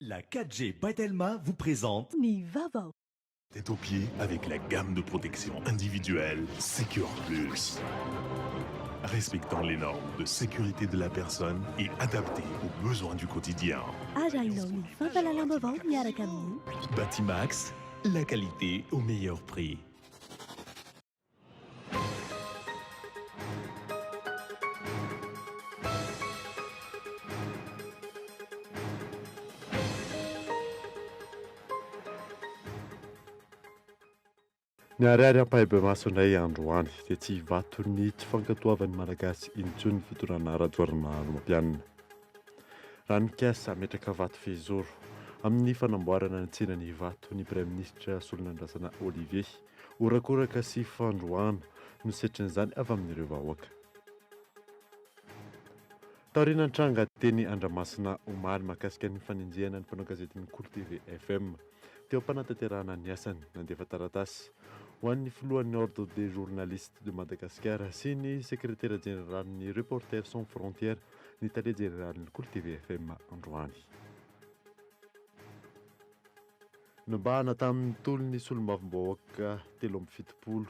La 4G by Telma vous présente Ny vaovao. Tête aux pieds avec la gamme de protection individuelle Secure Plus. Respectant les normes de sécurité de la personne et adaptée aux besoins du quotidien. Arahinao ny fampahalalam-baovao miaraka amin'ny Batimax, la qualité au meilleur prix. Niharihary ampahibemaso indray androany dia tsy hivato ny tsy fankatoavan'ny Malagasy intsony ny fitondrana Rajaonarimampianina. Raha nikasa hametraka vato fehizoro amin'ny fanamboarana ny tsenan'Ivato ny Praiminisitra Solonandrasana Olivier. Horakoraka sy fandroahana no setrin'izany avy amin'ireo vahoaka. Taorian'ny tranga teny Andramasina omaly mahakasika ny fanenjehana ny mpanao gazetin'ny Kolo TV FM teo am-panatanterahana ny asany, nandefa taratasy ho an'ny filohan'ny Ordre des journalistes de Madagascar sy ny sekretera jeneralin'ny Reporters sans frontières ny tale jeneralin'ny Kolo TV FM androany. Nobahana tamin'ny tolon'ny solombavambahoaka 73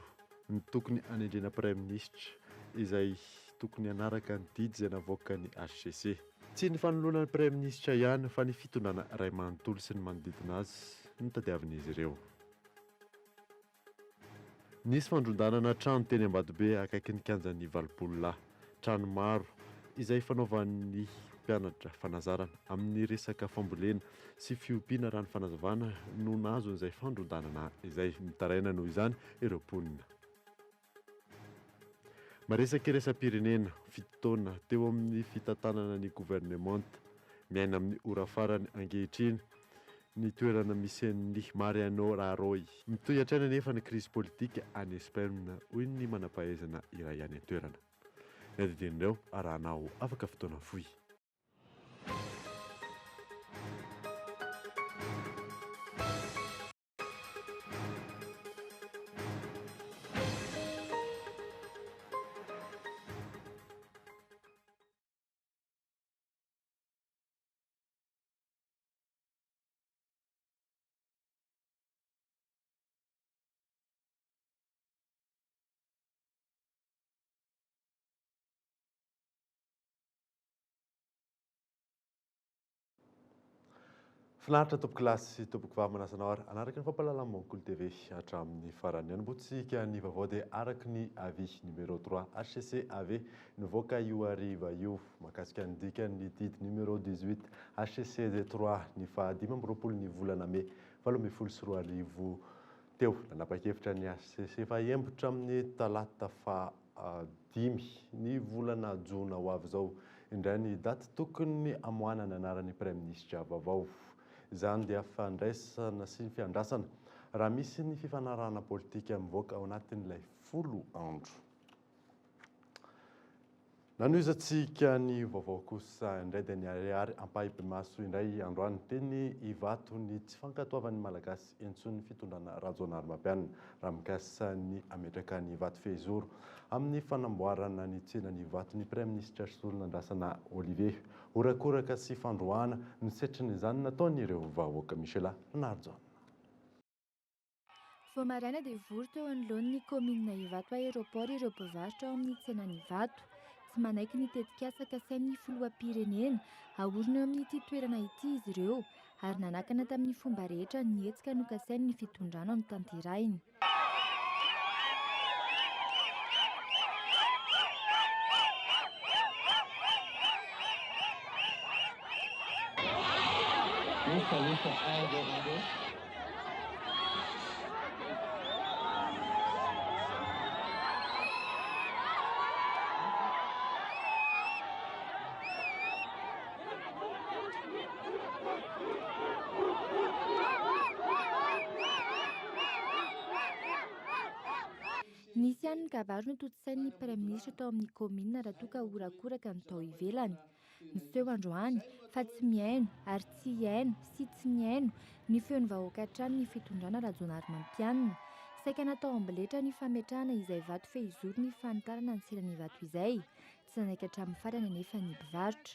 ny tokony hanendrena praiminisitra izay tokony hanaraka ny didy izay navoakan'ny hcc. Tsy ny fanoloana ny praiminisitra ihany fa ny fitondrana iray manontolo sy ny manodidina azy no tadiavin'izy ireo. Nisy fandrondanana trano teny Ambatobe akaikin'ny kianjan'ny 80 lahy. Trano maro izay fanaovan'ny mpianatra fanazarana amin'ny resaka fambolena sy fiompiana raha ny fanazavana no nahazo an'izay fandrondanana izay. Mitaraina noho izany ireo mponina. Maresaka iraisam-pirenena, fito taona teo amin'ny fitantanana ny governemanta. Miaina amin'ny ora farany ankehitriny ny toerana misy an'i Mariano Rajoy. Mitohy hatrany anefa ny krizy politika any Espaina, hoy ny manam-pahaizana iray any an-toerana. Ny adidin'ireo arahanao afaka fotoana fohy. Finaritra tompokolahy sy tompokovavy manasa anao ary hanaraka ny fampahalalam-baovao Kolo TV hatramin'ny farany. Hanombohantsika ny vaovao dia araka ny avis numéro 3 HCC AV nivoaka io hariva io mahakasika ny dikan'ny didy numéro 18 HCC 3 ny faha 25 ny volana mey 2018 teo. Nanapa-kevitra ny HCC fa hiembotra amin'ny talata faha dimy ny volana jona ho avy izao indray ny daty tokony hamoahana ny anaran'ny praiminisitra vaovao. Izany dia fandraisana sy ny fiandrasana raha misy ny fifanarahana politika mivoaka ao anatin'ilay 10 andro. Nanohizantsika ny vaovao kosa indray dia niharihary ampahibemaso indray androany teny Ivato ny tsy fankatoavan'ny Malagasy intsony ny fitondrana Rajaonarimampianina raha mikasa ny hametraka ny vato fehizoro amin'ny fanamboarana ny tsenan'Ivato ny Praiminisitra Solonandrasana Olivier. Horakoraka sy fandroahana no setrin'izany nataon'ireo vahoaka. Michela Ranarijaona. Vao maraina dia vory teo anoloan'ny kaominina Ivato Aéroport ireo mpivarotra ao amin'ny tsenan'Ivato. Tsy manaiky ny tetikasa kasain'ny filoham-pirenena haorina eo amin'ity toerana ity izy ireo ary nanakana tamin'ny fomba rehetra ny hetsika nokasain'ny fitondrana notanterahina. Nisy ihany ny kabary notontosain'ny Praiminisitra tao amin'ny kaominina raha toa ka horakoraka ny tao ivelany. Miseho androany fa tsy mihaino ary tsy hihaino sy tsy nihaino ny feon'ny vahoaka hatrany ny fitondrana Rajaonarimampianina. Saika natao amboletra ny fametrahana izay vato fehizoro ny fanitarana ny seran'Ivato izay. Tsy nanaiky hatramin'ny farany anefa ny mpivarotra.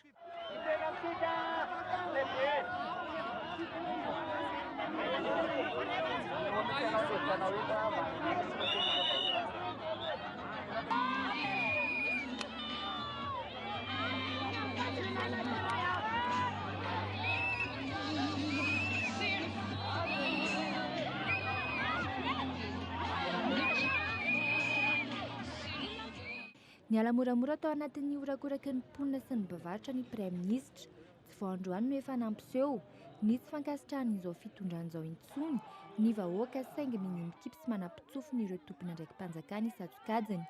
Niala moramora tao anatin'ny horakoraky ny mponina sy ny mpivarotra ny praiminisitra. Tsy vao androany no efa nampiseho ny tsy fankasitrahan'izao fitondrana izao intsony ny vahoaka saingy minia mikipy sy manam-pitsofina ireo tompon'andraiki-panjakana isan-tsokajiny.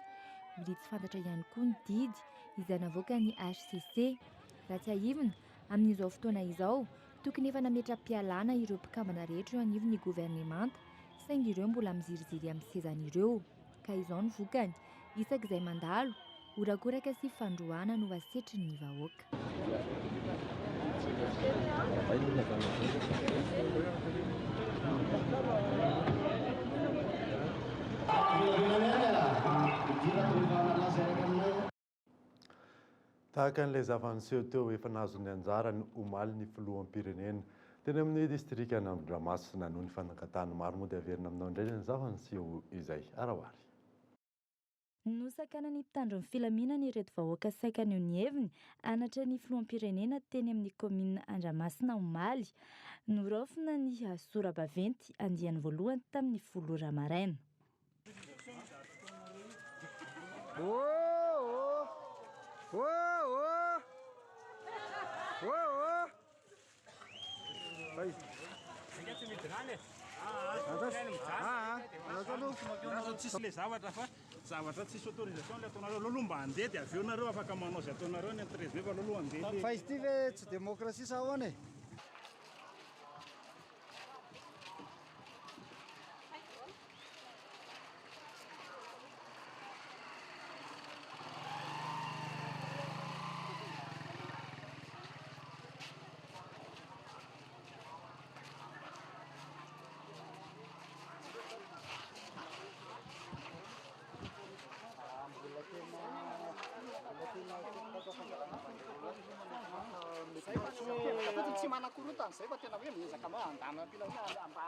Mbola tsy fantatra ihany koa ny didy izay navoakan'ny HCC. Raha tsiahivina, amin'izao fotoana izao, tokony efa nametra-pialana ireo mpikambana rehetra eo anivon'ny governemanta saingy ireo mbola miziriziry amin'ny sezany ireo. Ka izao ny vokany, isak'izay mandalo, horakoraka sy fandroahana no asetrin'ny vahoaka. Tahaka an'ilay zava-niseho teo, efa nahazo ny anjarany omaly ny filoham-pirenena teny amin'ny distrikan'Andramasina noho ny fanangatahany maro moa dia averina aminao indray ny zava-niseho izay. Araho ary. Nosakanan'ny mpitandro ny filaminana ireto vahoaka saika haneho ny heviny hanatra ny filoham-pirenena teny amin'ny kaominina Andramasina omaly. Noraofina ny sora-baventy andiany voalohany tamin'ny 10 ora maraina. Tsisy le zavatra fa zavatra tsisy autorisation le ataonareo aleo aloha mba handeha dia avy eo nareo afaka manao izay ataonareo ny treize mai fa aleo aloha handeha le Fa izy ity ve tsy demokrasia sa ahoana e? Tsy manakorontana izay fa tena hoe miezaka mba handamina am-pilaminana mba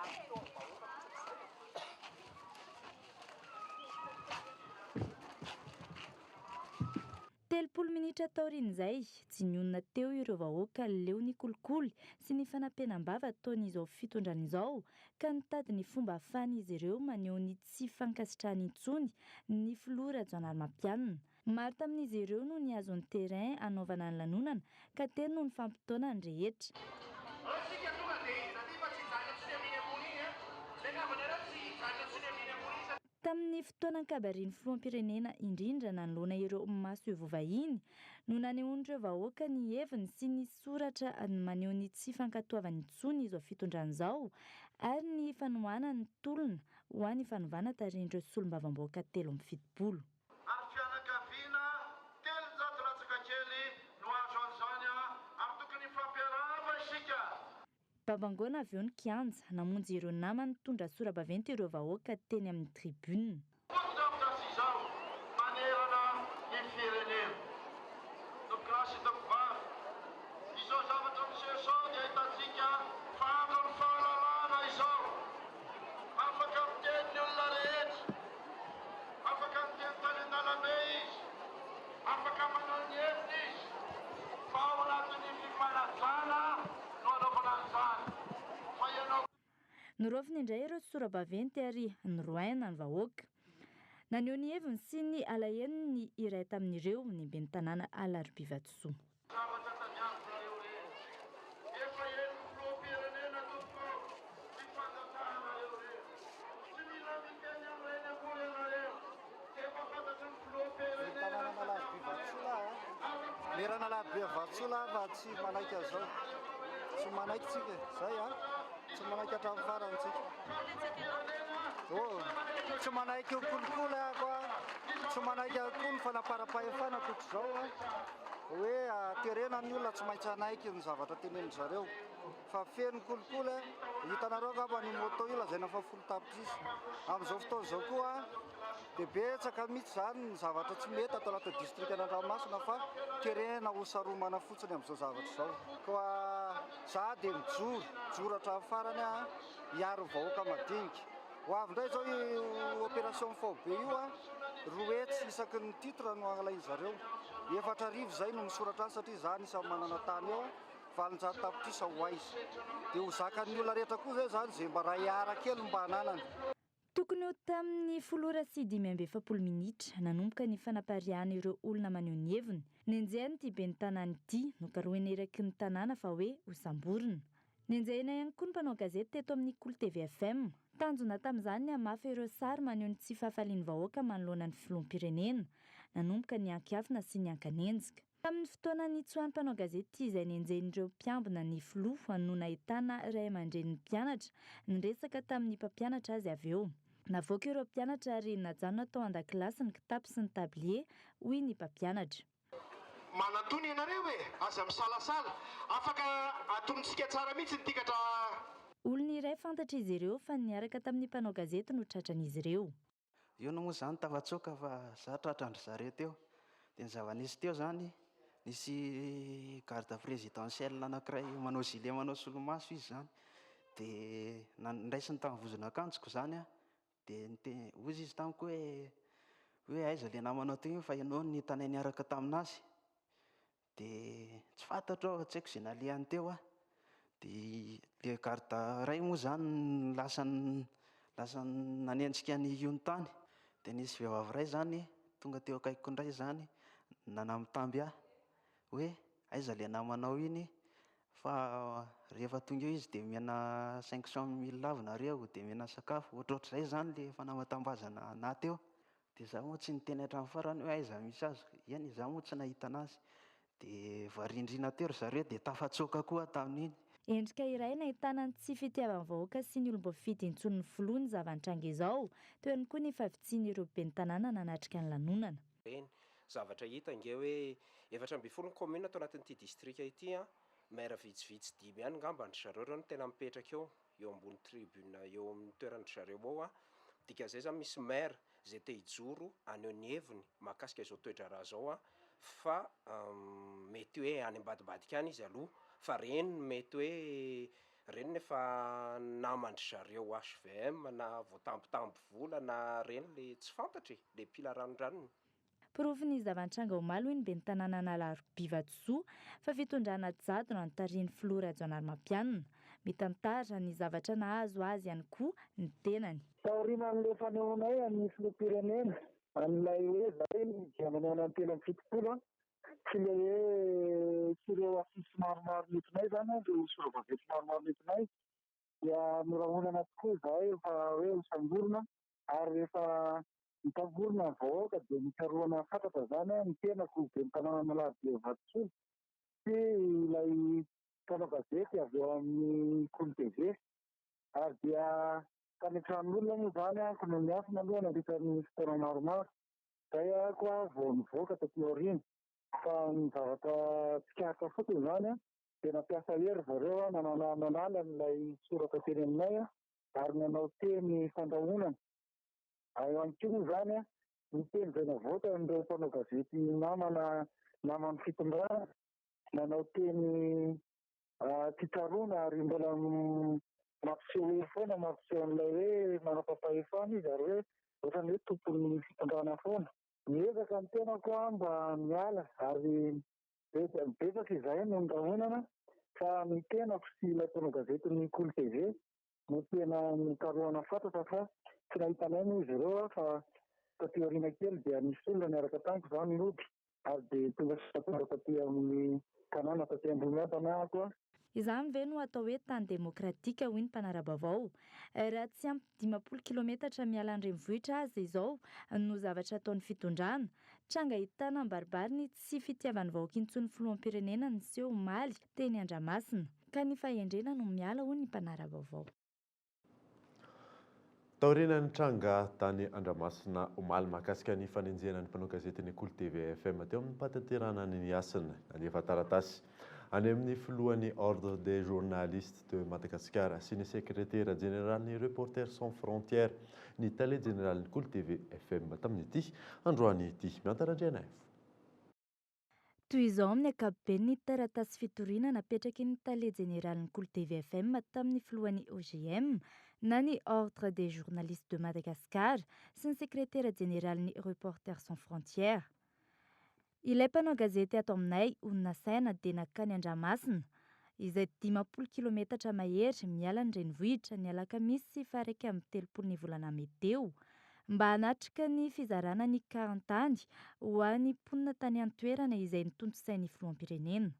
30 minitra taorian'izay, tsy nionona teo ireo vahoaka leo ny kolikoly sy ny fanampenam-bava ataon'izao fitondrana izao ka nitady ny fomba ahafahan'izy ireo maneho ny tsy fankasitrahany intsony ny filoha Rajaonarimampianina. Maro tamin'izy ireo no nihazo ny terrain hanaovana ny lanonana ka teny no nifampitaona ny rehetra. Tamin'ny fotoana ankabarian'ny filoham-pirenena indrindra nanoloana ireo masoivoho vahiny no nanehoan'ireo vahoaka ny heviny sy ny soratra maneho ny tsy fankatoavany intsony izao fitondrana izao ary ny fanohanany ny tolona ho an'ny fanovana tarihin'ireo solombavambahoaka 73. Ary fianakaviana 300 latsaka kely no azo an'izany ary tokony hifampiarahaba isika. Babangoana avy eo ny kianja, namonjy ireo namany nitondra sora-baventy ireo vahoaka teny amin'ny tribune. Fotodrafitrasa izao manerana ny firenena. Tompokolahy sy tompokovavy, izao zavatra miseho izao dia ahitantsika fa andron'ny fahalalahana izao. Afaka miteny ny olona rehetra. Afaka miteny tany an-dalambe izy. Afaka manao ny heviny izy. Fa ao anatin'ny fifanajana no anaovana an'izany. Fa ianao. Noraofiny indray ireo sora-baventy ary noroahina ny vahoaka. Naneho ny heviny sy ny alahelony ny iray tamin'ireo, ny ben'ny tanàna Alarobia Vatosoa. Zavatra tadiavinareo re. Efa henon'ny filoham-pirenena tompoko ny fangatahanareo re. Tsy mila miteny amin'ireny akory ianareo. Efa fantatry ny filoham-pirenena ny tadiavinareo. Lerana Alarobia Vatosoa lahy fa tsy manaiky an'izao. Tsy manaiky tsika e. Zay a. Tsy manaiky hatramin'ny farany tsika. Oh, tsy manaiky io kolikoly ako a. Tsy manaiky koa ny fanaparam-pahefana totr'izao a. Hoe terena ny olona tsy maintsy hanaiky ny zavatra tenenin-dry zareo. Fa feno kolikoly a. Hitanareo angamba ny moto io lazaina fa 10 tapitrisa. Amin'izao fotoana izao koa dia betsaka mihitsy izany ny zavatra tsy mety ato anatin'ny distrikan'Andramasina fa terena ho saromana fotsiny amin'izao zavatra izao. Koa za dia mijoro, mijoro hatramin'ny farany aho hiaro ny vahoaka madinika. Ho avy indray izao io opération faobe io a, 200 isaky ny titre no alain-dry zareo. 4000 izay no misoratra any satria za anisan'ny manana tany eo a, 800 tapitrisa ho aiza. Dia ho zakan'ny olona rehetra koa izay izany izay mba ray ara kely mba ananany. Tokony ho tamin'ny 10 ora sy 45 minitra nanomboka ny fanapariahana ireo olona maneho ny heviny. Nenjehan'ity ben'ny tanàna ity, nokarohina eraky ny tanàna fa hoe hosamborina. Nenjehina ihany koa ny mpanao gazety teto amin'ny Kolo TV FM. Tanjona tamin'izany ny hamafy ireo sary maneho ny tsy fahafalian'ny vahoaka manoloana ny filoham-pirenena. Nanomboka ny ankiafina sy ny ankanenjika. Tamin'ny fotoana nitsoahan'ny mpanao gazety izay nenjehin'ireo mpiambina ny filoha no nahitana ray aman-drenin'ny mpianatra niresaka tamin'ny mpampianatra azy avy eo. Navoaka ireo mpianatra ary najanona tao an-dakilasy ny kitapo sy ny tablier, hoy ny mpampianatra. Manatona ianareo e! Aza misalasala. Afaka atonintsika tsara mihitsy ny tikatra. Olona iray fantatr'izy ireo fa niaraka tamin'ny mpanao gazety no tratran'izy ireo. Io no moa zany tafatsoaka fa za tratran-dry zareo teo. Dia ny zava-nisy teo zany, nisy garde présidentielle anankiray manao gilet manao solomaso izy zany. Dia nandraisiny tamin'ny vozon'akanjoko zany aho. Dia niteny, hoy izy tamiko hoe, hoe aiza ilay namanao teo iny fa ianao no hitanay niaraka tamin'azy. Dia tsy fantatro aho, tsy haiko izay nalehany teo aho. Dia ilay garde iray moa izany lasa lasa nanenjika an'i io tany. Dia nisy vehivavy iray izany tonga teo akaikiko indray izany nanambitamby ahy hoe aiza ilay namanao iny fa rehefa tonga eo izy dia omena 500 000 avy nareo dia omena sakafo. Ohatrohatr'izay izany ilay fanambatambazana anah teo. Dia izaho moa tsy niteny hatramin'ny farany hoe aiza misy azy. Eny, izaho moa tsy nahita anazy. Dia voarindrina teo ry zareo dia tafatsoaka koa aho tamin'iny. Endrika iray nahitana ny tsy fitiavan'ny vahoaka sy ny olom-boafidy intsony ny filoha ny zava-nitranga izao. Teo ihany koa ny fahavitsian'ireo ben'ny tanàna nanatrika ny lanonana. Ireny zavatra hita ange hoe 14 ny commune ato anatin'ity distrika ity an, maire vitsivitsy dimy ihany ngamba ndry zareo ireo no tena mipetraka eo, eo ambony tribune eo amin'ny toeran-dry zareo ao an, dikan'izay zany misy maire izay te hijoro haneho ny heviny mahakasika izao toe-draharaha izao an, fa mety hoe any ambadimbadika any izy aloha, fa reny no mety hoe reny no efa naman-dry zareo HVM na voatambitamby vola na reny le tsy fantatra e, le mpila ranondranony. Porofon'ny zava-nitranga omaly hoy ny ben'ny tanànan'Alarobia Vatosoa fa fitondrana jadona no tarihin'ny filoha Rajaonarimampianina. Mitantara ny zavatra nahazo azy ihany koa ny tenany. Taorianan'ilay fanehoanay an'ny filoham-pirenena an'ilay hoe zahay dia manohana ny 73 an, sy ilay hoe sy ireo affiches maromaro nentinay izany an, ireo sora-baventy maromaro nentinay dia norahonana tokoa izahay fa hoe hosamborina ary rehefa nitangorona ny vahoaka dia nikarohana fatratra izany ny tenako ben'ny tanànan'Alarobia Vatosoa sy ilay mpanao gazety avy eo amin'ny Kolo TV ary dia tany an-tranon'olona moa izany aho no niafina aloha nandritra ny fotoana maromaro izay aho koa vao nivoaka taty aoriana fa ny zavatra tsikaritra fotsiny izany dia nampiasa hery zareo nanala an'ilay soratra teny aminay ary nanao teny fandrahonana. Ao ihany koa moa izany ny teny izay navoakan'ireo mpanao gazety namana naman'ny fitondrana nanao teny tsy tsaroana ary mbola mampiseho hery foana, mampiseho an'ilay hoe manam-pahefana izy ary hoe ohatran'ny hoe tompon'ny fitondrana foana. Miezaka ny tenako aho mba miala ary betsaka izahay no nirahonana fa ny tenako sy ilay mpanao gazetin'ny Kolo TV no tena nokarohana fatratra fa tsy nahita anay moa izy ireo fa taty aoriana kely dia nisy olona niaraka tamiko izany nody ary dia tonga tonga taty amin'ny tanàna taty Ambohimiadana aho koa. Izany ve no atao hoe tany demokratika hoy ny mpanara-baovao? Raha tsy ampy 50 kilometatra miala ny renivohitra aza izao no zavatra ataon'ny fitondrana. Tranga ahitana ambaribary ny tsy fitiavan'ny vahoaka intsony filoham-pirenena niseho omaly teny Andramasina. Ka ny fahendrena no miala hoy ny mpanara-baovao. Taorian'ny tranga tany Andramasina omaly mahakasika ny fanenjehana ny mpanao gazetin'ny Kolo TV FM teo amin'ny fahatanterahana ny asany, nalefa taratasy any amin'ny filohan'ny Ordre des journalistes de Madagascar sy ny sekretera jeneralin'ny Reporters sans frontières ny tale jeneralin'ny Kolo TV FM tamin'ity androany ity. Miantara Andrianaivo. Toy izao amin'ny ankapobeny ny taratasy fitoriana napetraky ny tale jeneralin'ny Kolo TV FM tamin'ny filohan'ny OJM. na ny Ordre des journalistes de Madagascar sy ny sekretera jeneralin'ny Reporters sans frontières. Ilay mpanao gazety ato aminay, Onona Saina, dia nankany Andramasina, izay 50 kilometatra mahery miala ny renivohitra, ny alakamisy faha-31 ny volana mey teo, mba hanatrika ny fizarana ny karantany ho an'ny mponina tany an-toerana izay notontosain'ny filoham-pirenena.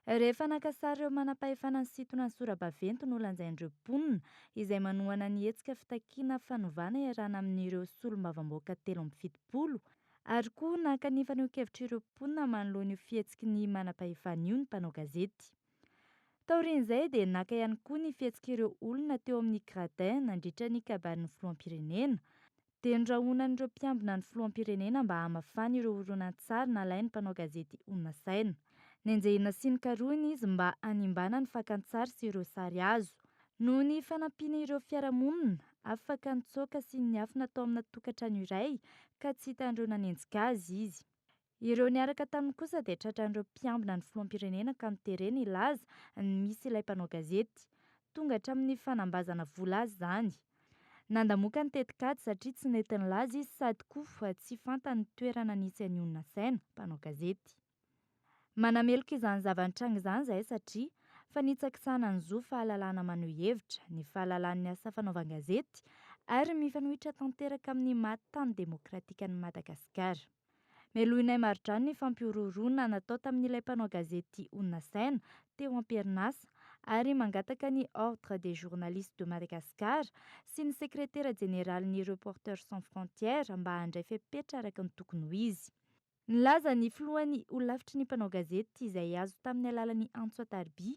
Rehefa naka sary ireo manam-pahefana nisintona ny sora-baventy nolanjain'ireo mponina izay manohana ny hetsika fitakiana fanovana iarahana amin'ireo solombavambahoaka 73 ary koa naka ny fanehoan-kevitr'ireo mponina manoloana io fihetsiky ny manam-pahefana io ny mpanao gazety. Taorian'izay dia naka ihany koa ny fihetsik'ireo olona teo amin'ny gradin nandritra ny kabarin'ny filoham-pirenena. Dia norahonan'ireo mpiambina ny filoham-pirenena mba hamafany ireo horonantsary nalain'ny mpanao gazety Onona Saina. Nenjehina sy nokarohina izy mba hanimbana ny fakan-tsary sy ireo sary azo. Noho ny fanampian'ireo fiarahamonina, afaka nitsoaka sy niafina tao amina tokantrano iray ka tsy hitan'ireo nanenjika azy izy. Ireo niaraka taminy kosa dia tratran'ireo mpiambina ny filoham-pirenena ka notereny hilaza ny misy ilay mpanao gazety. Tonga hatramin'ny fanambazana vola azy izany. Nandamoka ny tetikady satria tsy nety nilaza izy sady koa tsy fantany ny toerana nisy an'i Onona Saina, mpanao gazety. Manameloka izany zava-nitranga izany izahay satria fanitsakitsahana ny zo fahalalahana maneho hevitra, ny fahalalan'ny asa fanaovan-gazety ary mifanohitra tanteraka amin'ny maha tany demokratikan'i Madagasikara. Melohinay maridrano ny fampihorohoroana natao tamin'ilay mpanao gazety Onona Saina teo am-perinasa ary mangataka ny Ordre des journalistes de Madagascar sy ny sekretera jeneralin'ny Reporters sans frontières mba handray fepetra araka ny tokony ho izy. Nilaza ny filohan'ny holafitry ny mpanao gazety izay azo tamin'ny alalan'ny antso an-tariby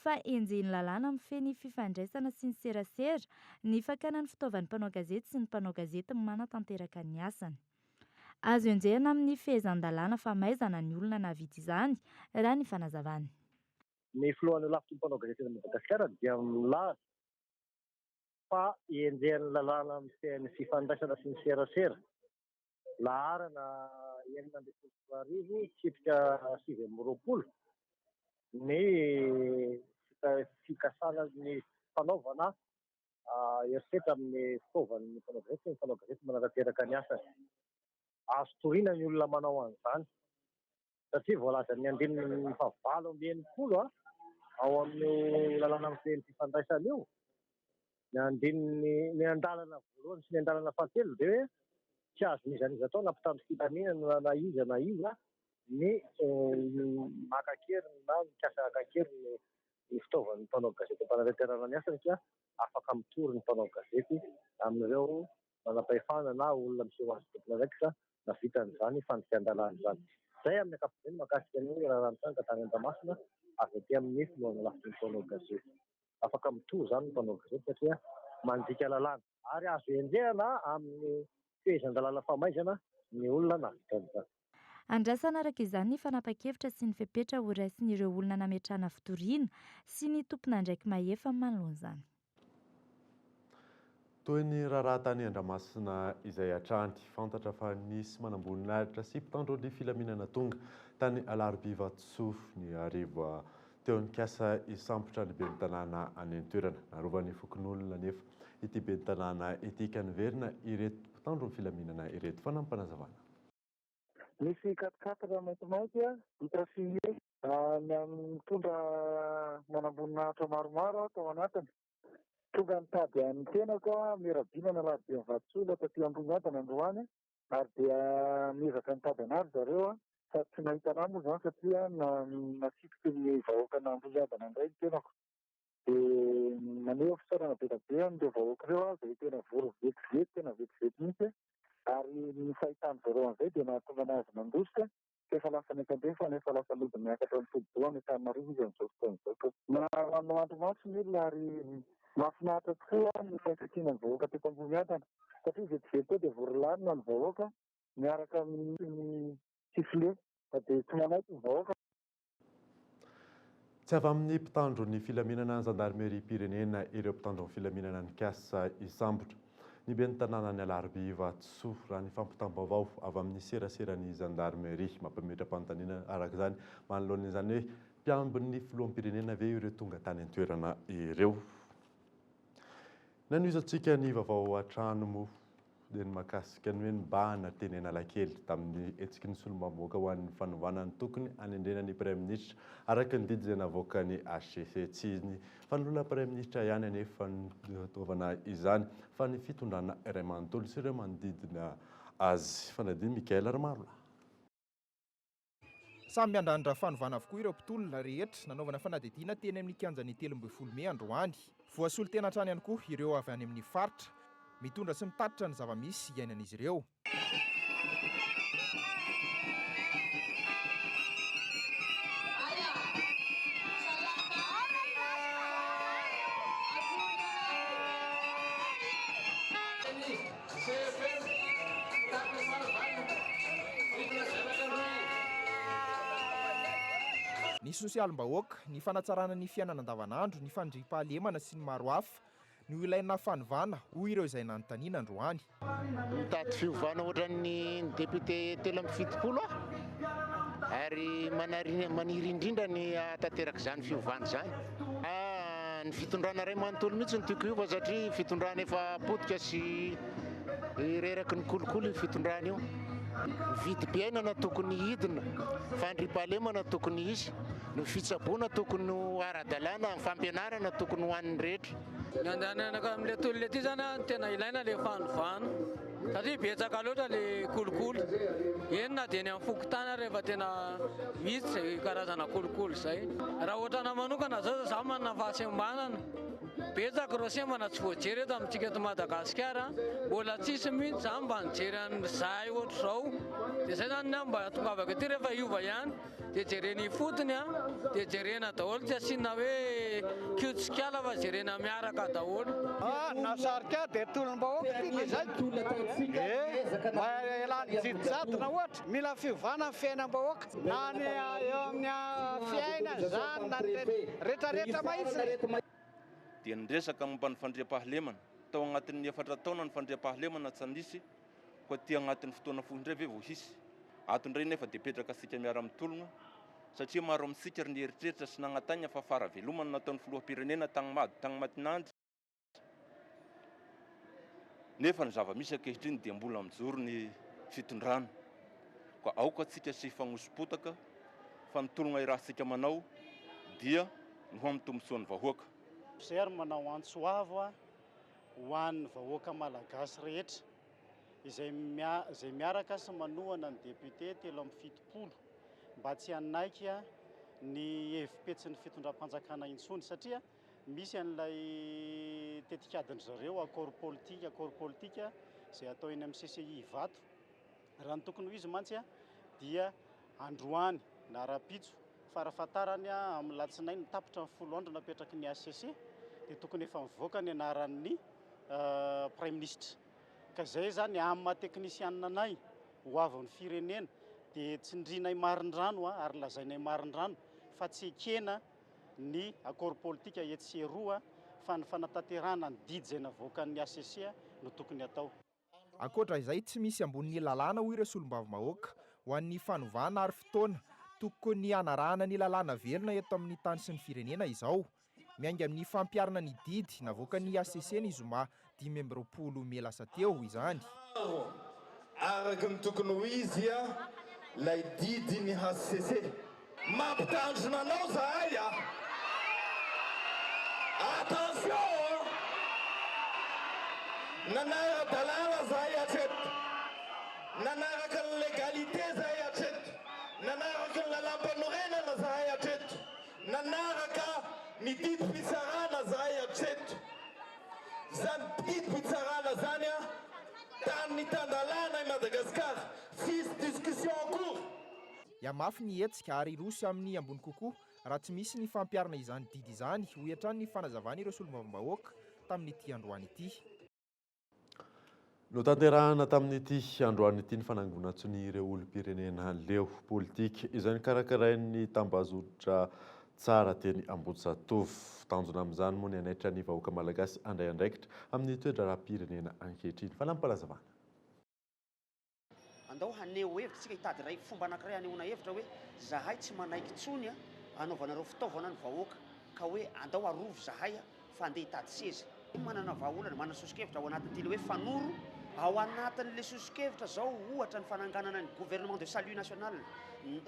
fa enjehin'ny lalàna mifehy ny fifandraisana sy ny serasera ny fakana ny fitaovan'ny mpanao gazety sy ny mpanao gazety manatanteraka ny asany. Azo enjehina amin'ny fehezan-dalàna famaizana ny olona nahavita izany, raha ny fanazavany. Ny filohan'ny holafitry ny mpanao gazety eto Madagasikara dia milaza fa enjehin'ny lalàna mifehy ny fifandraisana sy ny serasera, laharana 2016 tsipika 29, ny fikasana ny fanaovana herisetra amin'ny fitaovan'ny mpanao gazety sy ny mpanao gazety manatanteraka ny asany. Azo toriana ny olona manao an'izany satria voalazan'ny andininy faha-68 ao amin'io lalàna mifehy ny fifandraisana io, ny andininy, ny andalana voalohany sy ny andalana fahatelo dia hoe tsy azon'iza n'iza atao na mpitandro filaminana na iza na iza ny maka an-keriny na mikasa haka an-keriny ny fitaovan'ny mpanao gazety am-panatanterahana ny asany ka afaka mitory ny mpanao gazety amin'ireo manam-pahefana na olona miseho azy tompon'andraikitra nahavita an'izany fandikan-dalàna izany. Izay amin'ny ankapobeny mahakasika ny raharaha nitranga tany Andramasina avy aty amin'ny filohan'ny lafitry ny mpanao gazety. Afaka mitory izany ny mpanao gazety satria mandika lalàna ary azo enjehina amin'ny fehezan-dalàna famaizana ny olona nahavita an'izany. Andrasana araka izany ny fanapan-kevitra sy ny fepetra ho raisin'ireo olona nametrahana fitoriana sy ny tompon'andraiki-mahefa manoloana izany. Toy ny raharaha tany Andramasina izay hatrany, fantatra fa nisy manamboninahitra sy mpitandro ny filaminana tonga tany Alarobia Vatosoa ny hariva teo nikasa hisambotra ny ben'ny tanàna any an-toerana. Narovan'ny fokonolona anefa ity ben'ny tanàna ity ka niverina ireto mpitandro ny filaminana ireto. Fanampinazavana. Nisy quat-quatre maintimainty vita signé nitondra manamboninahitra maromaro tao anatiny. Tonga nitady an'ny tenako aho, miara-dina ny alarobia Vatosoa taty Ambohimiadana androany ary dia niezaka nitady anah ry zareo fa tsy nahita anah moa izany satria nasitriky ny vahoakan'Ambohimiadana indray ny tenako. Dia maneho fisaorana be dia be an'ireo vahoaka ireo aho izay tena vory vetivety, tena vetivety mihitsy ary ny fahitany zareo an'izay dia nahatonga an'azy nandositra fa efa lasa niankandrefana, efa lasa nody miakatra ny todi-doha any Antananarivo izy amin'izao fotoana izao tompoko. Manao andrimaso ny olona ary mahafinaritra tokoa ny firaisankinan'ny vahoaka teto Ambohimiadana satria vetivety teo dia vory lanona ny vahoaka miaraka amin'ny sifflet fa dia tsy manaiky ny vahoaka. Tsy avy amin'ny mpitandro ny filaminana zandarimeriam-pirenena ireo mpitandro ny filaminana nikasa hisambotra ny ben'ny tanànan'i Alarobia Vatosoa, raha ny fampitam-baovao avy amin'ny seraseran'ny zandarimeria. Mampametra-panontaniana araka izany manoloana izany hoe mpiambin'ny filoham-pirenena ve ireo tonga tany an-toerana ireo? Nanohizantsika ny vaovao hatrany moa dia ny mahakasika ny hoe nibahana teny Analakely tamin'ny hetsiky ny solombavambahoaka ho an'ny fanovana ny tokony hanendrena ny Praiminisitra araka ny didy izay navoakan'ny HCC. Tsy ny fanoloana Praiminisitra ihany anefa no nanaovana izany fa ny fitondrana iray manontolo sy ireo manodidina azy. Fanadino Mickaël Ramarolahy. Samy miandrandra fanovana avokoa ireo mpitolona rehetra nanaovana fanadihadiana teny amin'ny kianjan'ny 13 mey androany. Voasolo tena hatrany ihany koa ireo avy any amin'ny faritra, mitondra sy mitatitra ny zava-misy iainan'izy ireo. Ny sosialim-bahoaka, ny fanatsarana ny fiainana andavanandro, ny fandriampahalemana sy ny maro hafa no ilaina fanovana, hoy ireo izay nanontaniana androany. Mitady fiovana ohatran'ny député 73 aho ary maniry indrindra ny hahatanteraka izany fiovana izany. Ny fitondrana iray manontolo mihitsy no tiako hiova satria fitondrana efa potika sy reraky ny kolikoly io fitondrana io. Ny vidim-piainana tokony hidina, fandriampahalemana tokony hisy, ny fitsaboana tokony ho ara-dalàna, ny fampianarana tokony ho an'ny rehetra. Ny andehanana amin'ilay tolona ity izany no tena ilaina ilay fanovana satria betsaka loatra ilay kolikoly. Eny na dia eny amin'ny fokontany ary efa tena misy izay karazana kolikoly izay. Raha ohatrana manokana izao izaho manana fahasembanana. Betsaka ireo sembana tsy voajery eto amintsika eto Madagasikara. Mbola tsisy mihitsy izany mba nijery an'izahay ohatr'izao. Dia izay izany ny ahy mba hahatongavako ety rehefa hiova ihany. Dia jerena ifotony an, dia jerena daholo tsy asiana hoe kioto sy kala fa jerena miaraka daholo. Ah, nasarika ahy dia tolom-bahoaka ity dia izay. Eh, mba ialany jadona ohatra. Mila fiovana ny fiainam-bahoaka na ny eo amin'ny fiainana izany na ny retraretra mahitsy. Dia niresaka momba ny fandriampahalemana. Tao agnatin'ny efatra taona ny fandriampahalemana tsy nisy. Koa aty agnatin'ny fotoana fohy indray ve vao hisy? Ato indray nefa dia petraka antsika miara-mitologna satria maro amintsika ry nieritreritra sy nagnatagna fa fara-veloma no nataon'ny filoham-pirenena tagny Mado, tagny Matinandry, nefa ny zava-misy ankehitriny dia mbola mijoro ny fitondrana. Koa aoka antsika tsy hifagnoso-potaka fa ny tologna irahantsika manao dia ny ho amin'ny tombotsoan'ny vahoaka. Izay ary manao antso avo ho an'ny vahoaka malagasy rehetra izay izay miaraka sy manohana ny député 73 mba tsy hanaiky ny hevi-petsin'ny fitondram-panjakana intsony satria misy an'ilay tetikadin-dry zareo accord politique accord politique izay atao eny amin'ny CCI Ivato. Raha ny tokony ho izy mantsy dia androany na rahampitso farafahatarany amin'ny latsinainy tapitra ny 10 andro napetraky ny HCC dia tokony efa mivoaka ny anaran'ny praiminisitra. Ka izay izany amin'ny maha teknisianina anay ho avin'ny firenena dia tsindrinay marindrano ary lazainay marindrano fa tsy ekena ny accord politika etsy sy eroa fa ny fanatanterahana ny didy izay navoakan'ny HCC no tokony atao. Ankoatra izay, tsy misy ambonin'ny lalàna hoy ireo solombavambahoaka ho an'ny fanovana ary fotoana tokony hanarahana ny lalàna velona eto amin'ny tany sy ny firenena izao. Miainga amin'ny fampiharana ny didy navoakan'ny HCC ny zoma 25 mey lasa teo izany. Maro araka ny tokony ho izy ilay didin'ny HCC. Mampitandrina anao zahay a! Attention a! Nanara-dalàna zahay hatreto, nanaraka ny légalité zahay hatreto, nanaraka ny lalàmpanorenana zahay hatreto, nanaraka ny didim-pitsarana zahay hatreto. Zany didim-pitsarana zany a, tany tan-dalàna i Madagasikara, tsisy discussion akory. Hihamafy ny hetsika ary hiroso amin'ny ambony kokoa raha tsy misy ny fampiharana izany didy izany, hoy hatrany ny fanazavan'ireo solombavambahoaka tamin'ity androany ity. Notanterahana tamin'ity androany ity ny fanangonan-tsonia ireo olom-pirenena leo politika izay nokarakarain'ny tambazotra Tsara teny Ambohijatovo. Tanjona amin'izany moa ny hanaitra ny vahoaka malagasy handray andraikitra amin'ny toe-draharaham-pirenena ankehitriny. Fanampim-panazavana. Andao haneho hevitra isika, hitady iray fomba anankiray hanehoana hevitra hoe zahay tsy manaiky intsony hanaovanareo fitaovana ny vahoaka ka hoe andao arovy zahay fa andeha hitady seza. Manana vahaolana, manana soso-kevitra ao anatin'ity ilay hoe fanoro, ao anatin'ilay soso-kevitra izao ohatra ny fananganana ny gouvernement de salut national,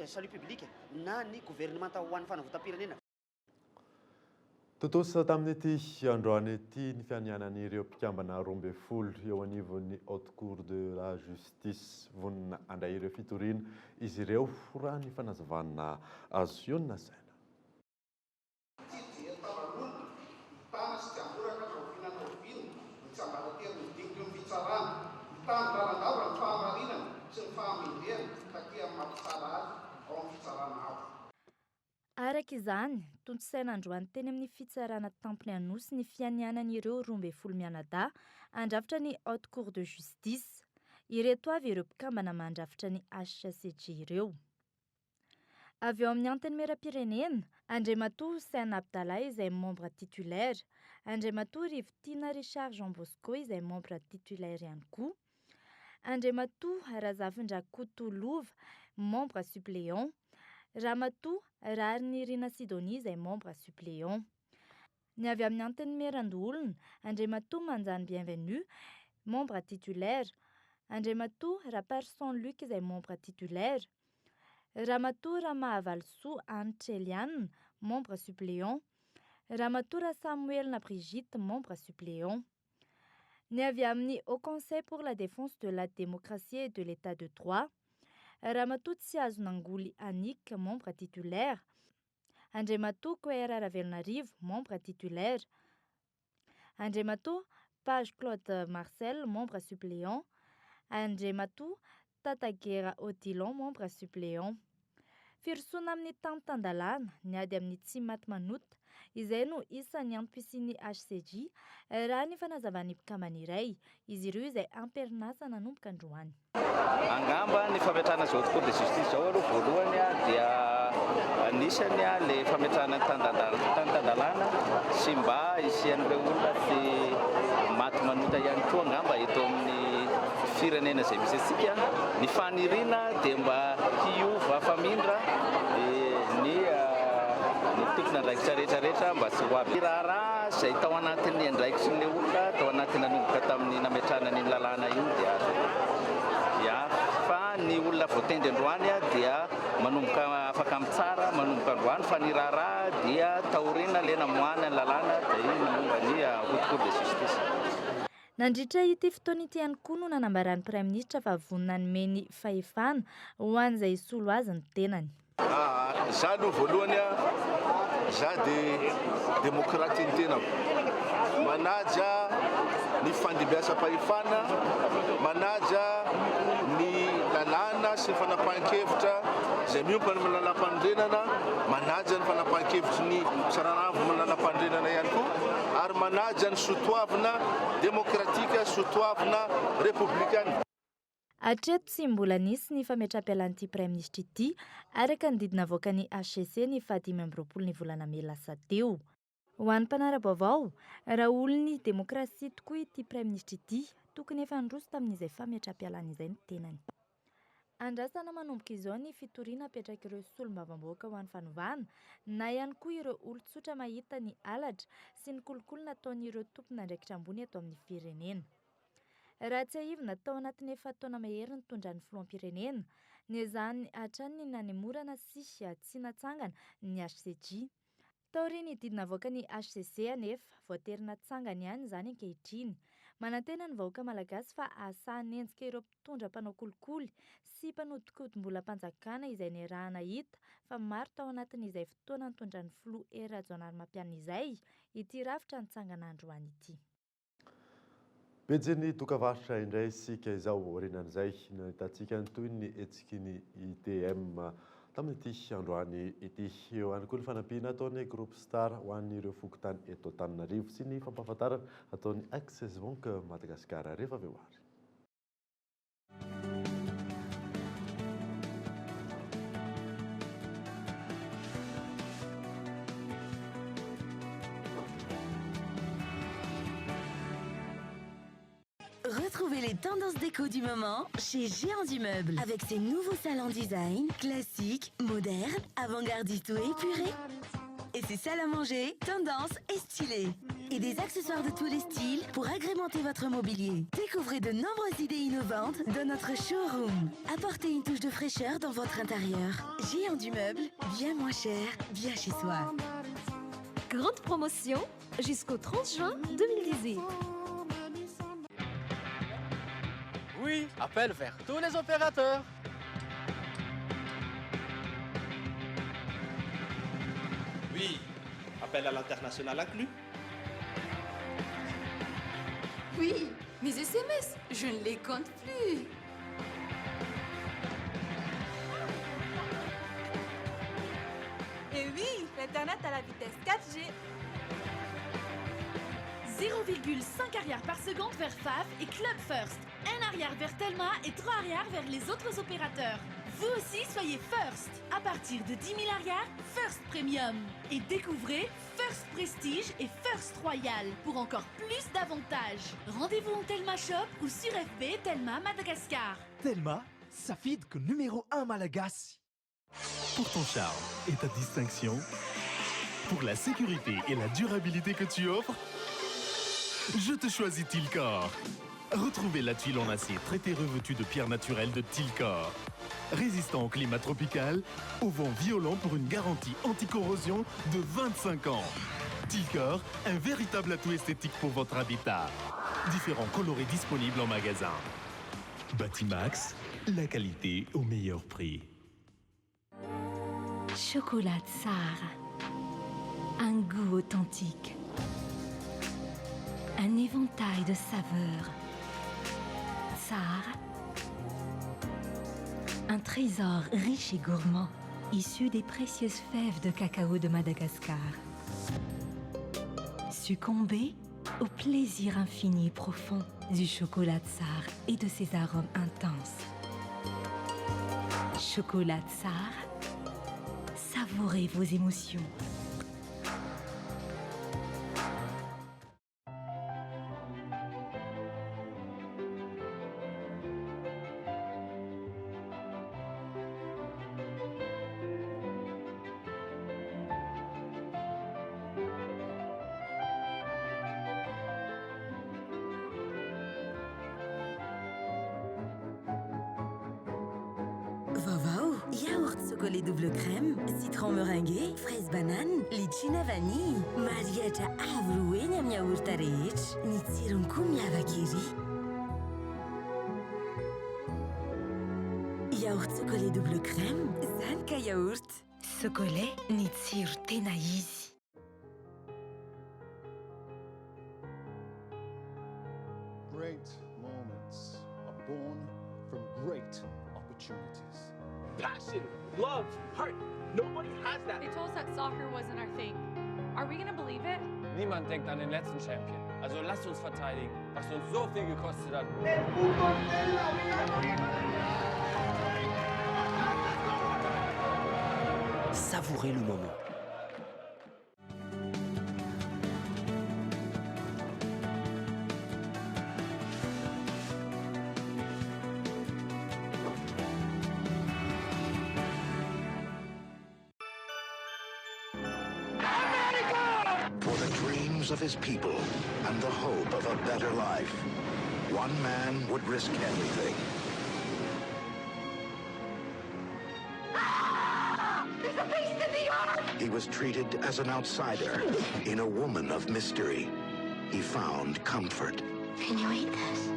salut public na ny governemanta ho an'ny fanavotam-pirenena. Tontosa tamin'ity androany ity ny fianianan'ireo mpikambana 12 eo anivon'ny Haute Cour de la Justice. Vonona handray ireo fitoriana izy ireo raha ny fanazavana azo io no nasaina. Tsy dia tavan'olona, mitana sy tsy hamboraka na oviana na oviana ny tsiambaratelon'ny diniky ny fitsarana. Mitandro lalandava ny fahamarinana sy ny fahamendrehana takia amin'ny maha mpitsara azy ao amin'ny fitsarana avo. Araka izany, tontosaina androany teny amin'ny Fitsarana tampony Anosy ny fianianan'ireo 12 mianadahy handrafitra ny Haute Cour de Justice. Ireto avy ireo mpikambana mandrafitra ny HCJ ireo. Avy ao amin'ny Antenimierampirenena, Andriamatoa Hussein Abdallah izay membre titulaire, Andriamatoa Rivotiana Richard Jean Bosco izay membre titulaire ihany koa, Andriamatoa Razafindrakoto Lova, membre suppléant, Ramatoa Raharinirina Sidonie izay membre suppléant. Ny avy amin'ny Antenimierandoholona, Andriamatoa Manjany Bienvenu, membre titulaire, Andriamatoa Raparison Luc izay membre titulaire, Ramatoa Ramahavalisoa Hanitra Eliane, membre suppléant, Ramatoa Rasamoelina Brigitte, membre suppléant. Ny avy amin'ny Haut Conseil pour la Défense de la Démocratie et de l'État de Droit, Ramatoa Tsiazonangoly Annick, membre titulaire, Andriamatoa Koera Ravelonarivo, membre titulaire, Andriamatoa Page Claude Marcel, membre suppléant, Andriamatoa Tatagera Odilon, membre suppléant. Firosoana amin'ny tany tan-dalàna, ny ady amin'ny tsy maty manota, izay no isan'ny antom-pisian'ny HCJ, raha ny fanazavan'ny mpikambana iray, izy ireo izay am-perinasa nanomboka androany. Angamba ny fametrahana izao haute cour de justice izao aloha voalohany dia anisany ilay fametrahana ny tany tan-dalàna sy mba hisian'ireo olona tsy maty manota ihany koa angamba eto amin'ny firenena izay misy antsika, ny faniriana dia mba hiova famindra ny ny tompon'andraikitra rehetra rehetra mba tsy ho avy raharaha izay tao anatin'ny andraikitry ny olona tao anatin'ny nanomboka tamin'ny nametrahana an'iny lalàna iny dia azo ya fa ny olona voatendry androany dia manomboka afaka mitsara manomboka androany fa ny raharaha dia taoriana le namoahana ny lalàna dia iny momba ny haute cour de justice. Nandritra ity fotoana ity ihany koa no nanambaran'ny Praiminisitra fa vonona hanome ny fahefana ho an'izay hisolo azy ny tenany. Aa za aloha voalohany a, za de demokraty ny tenako, manaja ny fandimbiasam-pahefana, manaja ny lalàna sy ny fanapahan-kevitra izay miompana amin'ny lalàmpanorenana, manaja ny fanapahan-kevitry ny fitsarana avo amin'ny lalàmpanorenana ihany koa ary manaja ny soatoavina demokratika, soatoavina repoblikana. Hatreto tsy mbola nisy ny fametraham-pialan'ity praiminisitra ity, araka ny didy navoakan'ny hcc ny faha-25 ny volana mey lasa teo. Ho an'ny mpanara-baovao, raha olon'ny demokrasia tokoa ity praiminisitra ity, tokony efa niroso tamin'izay fametraham-pialana izay ny tenany. Andrasana manomboka izao ny fitoriana apetrak'ireo solombavambahoaka ho an'ny fanovana na ihany koa ireo olon-tsotra mahita ny halatra sy ny kolikoly nataon'ireo tompon'andraikitra ambony eto amin'ny firenena. Raha tsiahivina, tao anatin'ny efa-taona mahery nitondran'ny filoham-pirenena, niezahany hatrany ny nanemorana sy tsy natsangana ny HCJ. Taorian'ny didy navoakan'ny hcc anefa, voatery natsangany ihany izany ankehitriny. Manantena ny vahoaka malagasy fa hahasahy hanenjika ireo mpitondra mpanao kolikoly sy mpanodinkodim-bolam-panjakana izay niaraha-nahita fa maro tao anatin'izay fotoana nitondran'ny filoha Hery Rajaonarimampianina izay ity rafitra nitsangana androany ity. Pejin'ny dokavarotra indray isika izao aorianan'izay nahitantsika ny tohin'ny hetsiky ny ITM tamin'ity androany ity. Eo ihany koa ny fanampiana ataon'ny Groupe Star ho an'ireo fokontany eto Antananarivo sy ny fampahafantarana ataon'ny Access Bank Madagascar rehefa avy eo ary. Retrouvez les tendances déco du moment chez Géant du Meuble. Avec ses nouveaux salons design, classiques, modernes, avant-gardistes ou épurés. ses salles à manger, tendance et stylée. Et des accessoires de tous les styles pour agrémenter votre mobilier. Découvrez de nombreuses idées innovantes dans notre showroom. Apportez une touche de fraîcheur dans votre intérieur. Géant du meuble, bien moins cher, bien chez soi. Grande promotion jusqu'au 30 juin 2018. Oui, appel vers tous les opérateurs. Oui, appel à l'international inclus. Oui, mes SMS, je ne les compte plus. Et oui, l'internet à la vitesse 4G. 0,5 ariary par seconde vers FAF et Club First. 1 ariary vers Telma et 3 ariary vers les autres opérateurs. Vous aussi, soyez First. À partir de 10 000 ariary, First Premium. Et découvrez First Prestige et First Royal pour encore plus d'avantages. Rendez-vous en Telma Shop ou sur FB Telma Madagascar. Telma, safidiko numéro 1 malagasy. Pour ton charme et ta distinction, pour la sécurité et la durabilité que tu offres, je te choisis Tilcor. Retrouvez la tuile en acier traitée revêtue de pierre naturelle de Tilcor. Résistant au climat tropical, au vent violent pour une garantie anticorrosion de 25 ans. Tilcor, un véritable atout esthétique pour votre habitat. Différents coloris disponibles en magasin. Batimax, la qualité au meilleur prix. Chocolat Tsara. Un goût authentique. Un éventail de saveurs. Tsara. Un trésor riche et gourmand, issu des précieuses fèves de cacao de Madagascar. Succombez au plaisir infini et profond du chocolat Tsara et de ses arômes intenses. Chocolat Tsara, savourez vos émotions. Vaovao, yaourt sokolé double crème, citron meringué, fraise banane, litchi na vanille. Marihatra avo roa heny amin'ny yaourt rehetra. Ny tsirony koa miavaka ery. Yaourt sokolé double crème, zany ka yaourt. Sokolé, ny tsiro tena izy. Great moments are born from great opportunities. Passion, love, heart. Nobody has that. They told us that soccer wasn't our thing. Are we gonna believe it? Niemand denkt an den letzten Champion. Also lasst uns verteidigen, was uns so viel gekostet hat. Savourez le moment. For the dreams of his people and the hope of a better life, one man would risk everything. There's a beast in the yard! He was treated as an outsider. In a woman of mystery, he found comfort. Can you eat this?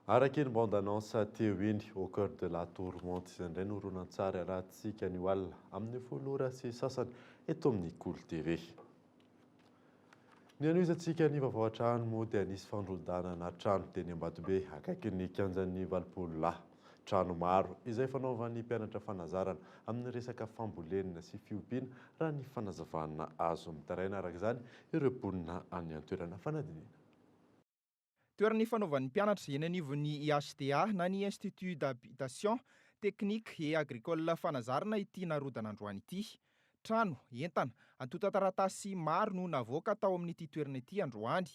Araka iny bande annonce teo iny, Au cœur de la tourmente, izay indray no horonantsary arahantsika anio alina amin'ny folo ora sy sasany eto amin'ny Kolo TV. Ny hanohizantsika ny vaovao hatrany moa dia nisy fandrodanana trano teny Ambatobe akaikin'ny kianjan'ny 80 lahy. Trano maro izay fanaovan'ny mpianatra fanazarana amin'ny resaka fambolena sy fiompiana raha ny fanazavana azo. Mitaraina araka izany ireo mponina any an-toerana. Fanadinina. Toerana ifanaovan'ny mpianatra eny anivon'ny IHTA na ny Institut d'Habitation Technique et Agricole Fanazarana ity narodana androany ity. Trano, entana, antontan-taratasy maro no navoaka tao amin'ity toerana ity androany.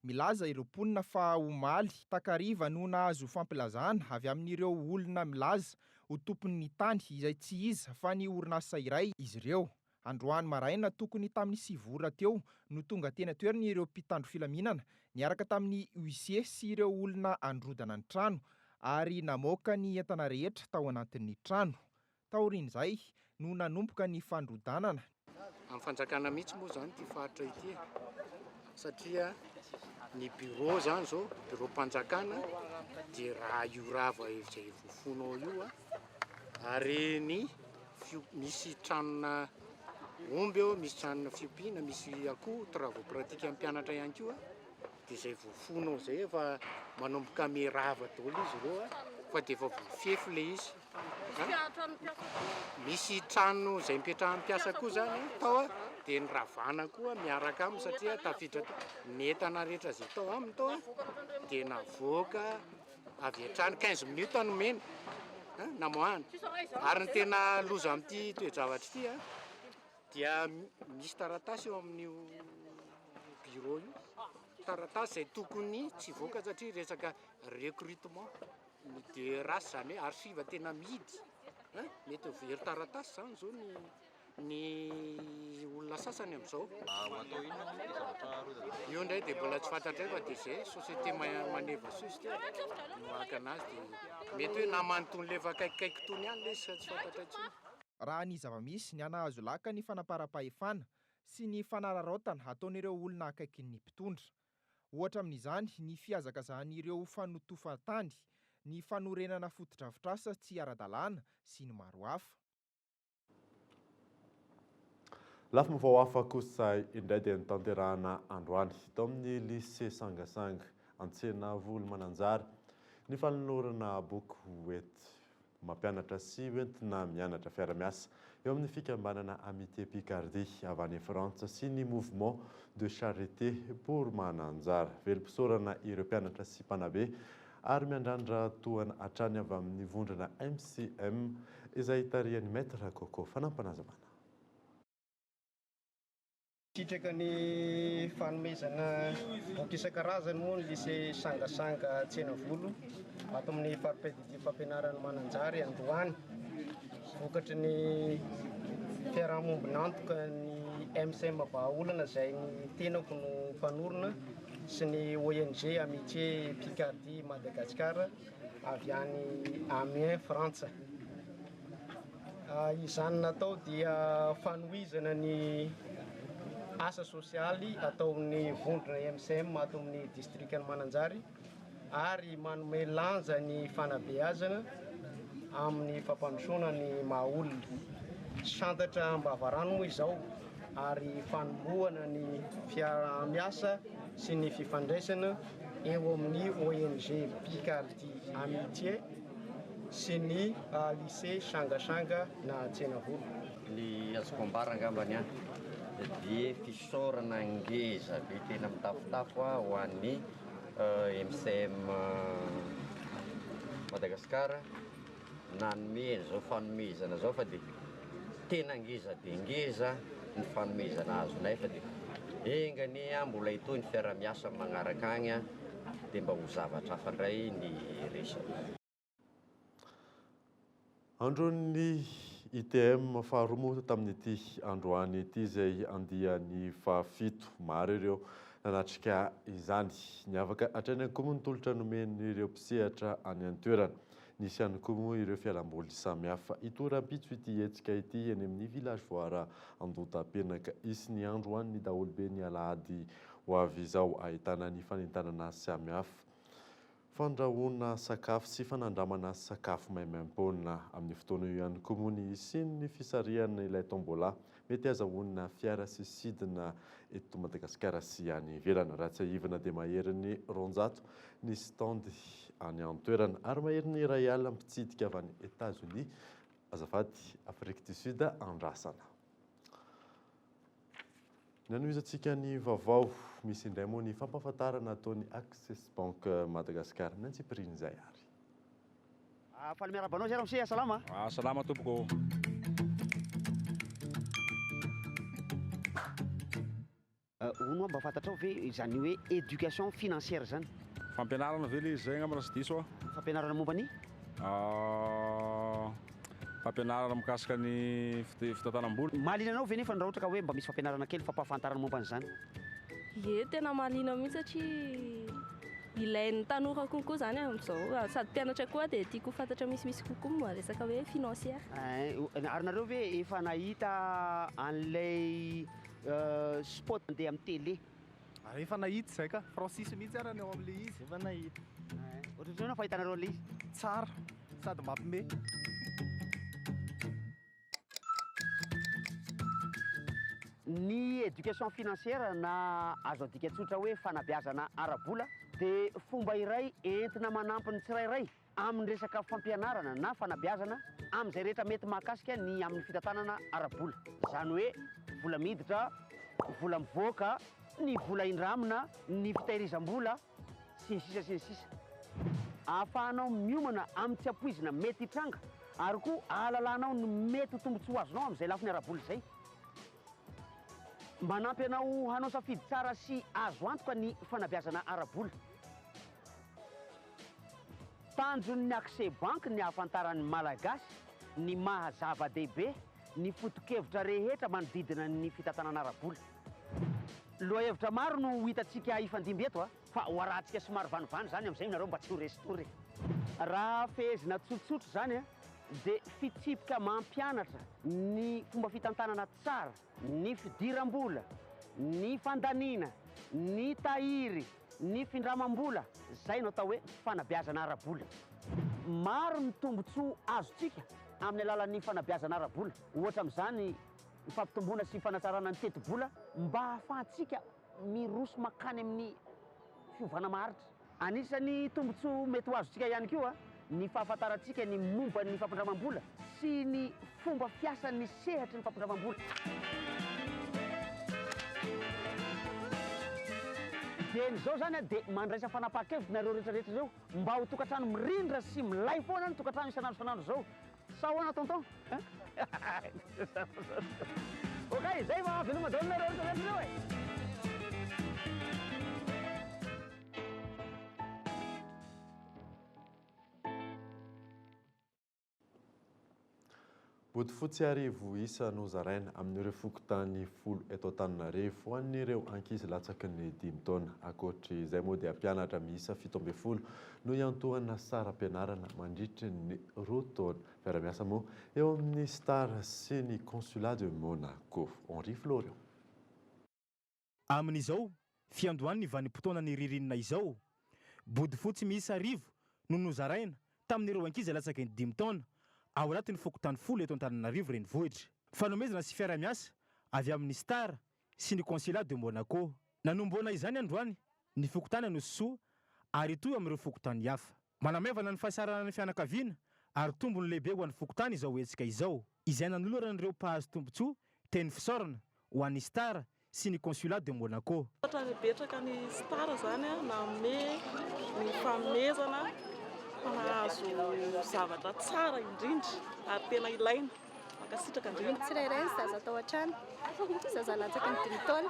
Milaza ireo mponina fa omaly takariva no nahazo fampilazana avy amin'ireo olona milaza. ho tompon'ny tany izay tsy iza fa ny orinasa iray izy ireo. Androany maraina tokony tamin'ny 9 ora teo no tonga teny an-toerana ireo mpitandro filaminana niaraka tamin'ny huissier sy ireo olona handrodana ny trano ary namoaka ny entana rehetra tao anatin'ny trano. Taorian'izay no nanomboka ny fandrodanana. Amin'ny fanjakana mihitsy moa izany ity faritra ity e, satria ny bureau izany izao, bureau-mpanjakana dia raha io rava izay voafono ao io ary ny misy tranona omby eo, misy tranona fiompiana, misy akoho, travaux pratiques an'ny mpianatra ihany koa. Dia izay voafono ao izay efa manomboka miha-rava daholo izy ireo fa dia efa voafefy ilay izy. Misy trano izay nipetrahan'ny mpiasa koa izany tao dia niravana koa miaraka aminy satria tafiditra tao. Ny entana rehetra izay tao aminy tao dia navoaka avy hatrany, 15 minutes nomena namoahana. Ary ny tena loza amin'ity toe-javatra ity dia misy taratasy eo amin'io bureau io, taratasy izay tokony tsy hivoaka satria resaka recrutement ny DRH izany hoe archive tena mihidy hein, mety ho very taratasy izany izao ny ny olona sasany amin'izao. Io indray dia mbola tsy fantatray fa dia izay société maneva soa izy ity no haka anazy dia mety hoe naman'ny tony lefa akaikikaiky tony ihany ilay izy fa tsy fantatray intsony. Raha ny zava-misy, nihanahazo laka ny fanamparam-pahefana sy ny fanararaotana ataon'ireo olona akaikin'ny mpitondra. Ohatra amin'izany ny fihazakazahan'ireo fanotofan-tany, ny fanorenana fotodrafitrasa tsy ara-dalàna sy ny maro hafa. Lafim-baovao hafa kosa indray dia notanterahana androany tao amin'ny Lycée Sangasanga Antsenavolo Mananjary ny fanolorana boky ho enti mampianatra sy hoentina mianatra fiara-miasa eo amin'ny fikambanana Amitié Picardie avy any Frantsa sy ny Mouvement de Charité pour Mananjara. Velom-pisaorana ireo mpianatra sy mpanabe ary miandrandra tohana hatrany avy amin'ny vondrona MCM izay tarihan'i Maître Coco. Fanampinazavana. Nisitraka ny fanomezana boky isan-karazany moa ny Lycée Sangasanga Tsenavolo ato amin'ny fari-piadidian'ny fampianarana Mananjary androany. Vokatry ny fiaraha-mombon'antoka ny MCM Vahaolana izay ny tenako no mpanorina sy ny ONG Amitié Picardie Madagascar avy any Amiens Frantsa. Izany natao dia fanohizana ny asa sosialy ataon'ny vondrona MCM ato amin'ny distrikan'i Mananjary ary manome lanja ny fanabeazana amin'ny fampandrosoana ny maha olona. Santatra am-bavarano moa izao ary fanombohana ny fiaraha-miasa sy ny fifandraisana eo amin'ny ONG Picardie Amitié sy ny Lycée Sangashanga na Tsenavolo. Ny azoko ambara angambany an, dia fisaorana ngeza be tena mitafotafo ho an'ny MCM Madagascar nanome an'izao fanomezana izao fa dia tena ngeza dia ngeza ny fanomezana azonay fa dia enga anie an mbola hitohy ny fiarahamiasa amin'ny magnaraka agny an. dia mba ho zavatra hafa indray ny resaka. Andron'ny ITM faharoa moa tamin'ity androany ity izay andiany fahafito. Maro ireo nanatrika izany. Niavaka hatrany ihany koa moa ny tolotra nomen'ireo mpisehatra any an-toerana. Nisy ihany koa moa ireo fialamboly samihafa. Hitohy rahampitso ity hetsika ity eny amin'ny Village Voara Andohatapenaka. Hisy ny andro ho an'ny daholobe ny alahady ho avy izao, ahitana ny fanentanana samihafa, fandrahoana sakafo sy fanandramana sakafo maimaimpoana. Amin'io fotoana io ihany koa moa ny hisian'ny fisarihana ilay tombola mety hazahoana fiara sy sidina eto Madagasikara sy any ivelany. Raha tsiahivina dia maherin'ny 200 ny stand any an-toerana ary maherin'ny 1 alina mpitsidika avy any Etazonia, azafady, Afrique du Sud andrasana. Ny hanohizantsika ny vaovao, misy indray moa ny fampahafantarana ataon'ny Access Bank Madagascar. Ny antsipirian'izay ary. Faly miarahaba anao zay ramose, salama? Ah, salama tompoko. Hono hoa mba fantatrao ve izany hoe éducation financière izany? Fampianarana ve le izy zay angamba raha tsy diso aho? Fampianarana momba ny? Fampianarana mikasika ny fitantanam-bola. Mahaliana anao ve nefa raha ohatra ka hoe mba misy fampianarana kely fampahafantarana momba an'izany? Ie, tena mahaliana mihitsy satria ilain'ny tanora kokoa izany amin'izao. Sady mpianatra koa dia tiako ho fantatra misimisy kokoa momba resaka hoe financière. Ary nareo ve efa nahita an'ilay spot mandeha amin'ny télé? Ary efa nahita izay ka, Francis mihitsy ara ny ao amin'ilay izy. Efa nahita. Ohatran'ny ahoana fahitanareo an'ilay izy? Tsara sady mampime. Ny éducation financière na azo adika tsotra hoe fanabeazana ara-bola dia fomba iray entina manampy ny tsirairay amin'ny resaka fampianarana na fanabeazana amin'izay rehetra mety mahakasika ny amin'ny fitantanana ara-bola. Izany hoe vola miditra, vola mivoaka, ny vola indramina, ny fitahirizam-bola, sy ny sisa sy ny sisa. Ahafahanao miomana amin'ny tsy ampoizina mety hitranga ary koa ahalalanao ny mety ho tombontsoa azonao amin'izay lafiny ara-bola izay. Manampy anao hanao safidy tsara sy azo antoka ny fanabeazana ara-bola. Tanjon'ny Accès Bank ny hahafantaran'ny Malagasy ny maha zava-dehibe ny foto-kevitra rehetra manodidina ny fitantanana ara-bola. Lohahevitra maro no ho hitantsika hifandimby eto fa ho arahantsika somary vanovano izany amin'izay nareo mba tsy ho resy-tory. Raha fehezina tsotsotra izany dia fitsipika mampianatra ny fomba fitantanana tsara ny fidiram-bola, ny fandaniana, ny tahiry, ny findramam-bola, izay no atao hoe fanabeazana ara-bola. Maro ny tombontsoa azontsika amin'ny alalan'ny fanabeazana ara-bola. Ohatra amin'izany ny fampitomboana sy fanatsarana ny tetibola mba hahafahantsika miroso mankany amin'ny fiovana maharitra. Anisan'ny tombontsoa mety ho azontsika ihany koa ny fahafantarantsika ny momba ny fampindramam-bola sy ny fomba fiasan'ny sehatry ny fampindramam-bola. Dieny izao izany dia mandraisa fanapahan-kevitra nareo rehetra rehetra ireo mba ho tokantrano mirindra sy milay foana ny tokantrano isan'andro isan'andro izao. Sa ahoana tonton? Ok, zay fa veloma daholo nareo rehetra rehetra ireo e! Bodofotsy arivo isa no zaraina amin'ireo fokontany folo eto Antananarivo ho an'ireo ankizy latsaky ny dimy taona. Ankoatr'izay moa dia mpianatra miisa 17 no hiantohana saram-pianarana mandritry ny roa taona. Fiaraha-miasa moa eo amin'ny Star sy ny Consulat de Monaco. Henri Florian. Amin'izao fiandohan'ny vanim-potoanan'ny ririnina izao, bodofotsy miisa 1000 no nozaraina tamin'ireo ankizy latsaky ny dimy taona ao anatin'ny fokontany folo eto Antananarivo Renivohitra. Fanomezana sy fiaraha-miasa avy amin'ny Star sy ny Consulat de Monaco. Nanombohana izany androany ny fokontany Anosisoa ary hitohy amin'ireo fokontany hafa. Manamaivana ny fahasahiranan'ny fianakaviana ary tombony lehibe ho an'ny fokontany izao hetsika izao, izay nanoloran'ireo mpahazo tombontsoa teny fisaorana ho an'ny Star sy ny Consulat de Monaco. Misaotra betsaka ny Star izany nanome ny fanomezana fa nahazo zavatra tsara indrindra ary tena ilaina. Mankasitraka indrindra. Tsirairay ny zaza tao an-trano, zaza latsaky ny dimy taona.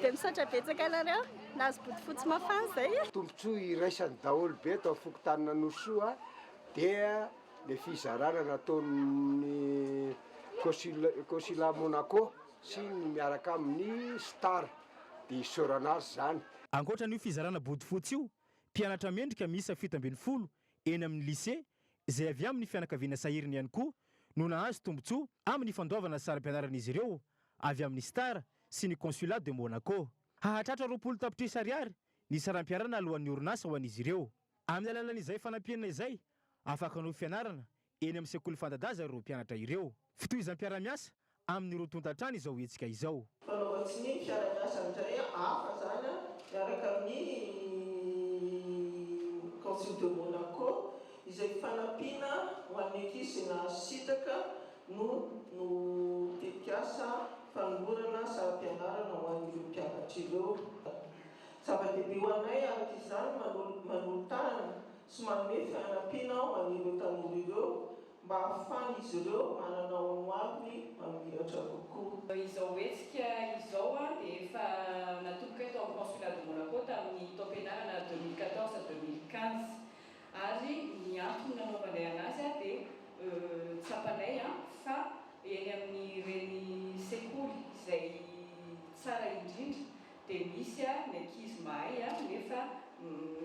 Dia misaotra betsaka anareo, nahazo bodofotsy mafana izay. Tombontsoa iraisan'ny daholobe tao fokontanin'Anosisoa dia le fizarana nataon'ny Consulat Monaco sy ny miaraka amin'ny Star dia isaorana azy izany. Ankoatra an'io fizarana bodofotsy io, mpianatra mendrika miisa 17 eny amin'ny lycée izay avy amin'ny fianakaviana sahirana ihany koa no nahazo tombontsoa amin'ny fandoavana saram-pianaran'izy ireo avy amin'ny Star sy ny Consulat de Monaco. Hahatratra 20 tapitrisa ariary ny saram-pianarana alohan'ny orinasa ho an'izy ireo. Amin'ny alalan'izay fanampiana izay, afaka hanohy fianarana eny amin'ny sekoly fanta-daza ireo mpianatra ireo. Fitohizam-piarahamiasa amin'ny roa tonta hatrany izao hetsika izao. Fanaovan-tsonia ny fiara-miasa indray hafa izany miaraka amin'ny Consul de Monaco izay fanampiana ho an'ny ankizy izay nahazo sitraka no no tetikasa fanolorana saram-pianarana ho an'ireo mpianatra ireo. Zava-dehibe ho anay araka izany manolo-tanana sy manome fanampiana ho an'ireo tanora ireo mba hahafahan'izy ireo manana ho avy mamiratra kokoa. Izao hetsika izao dia efa natomboka eto amin'ny Consulat de Monaco tamin'ny taom-pianarana 2014 2015 ary. nanaovanay anazy dia tsapanay fa eny amin'ireny sekoly izay tsara indrindra dia misy ny ankizy mahay nefa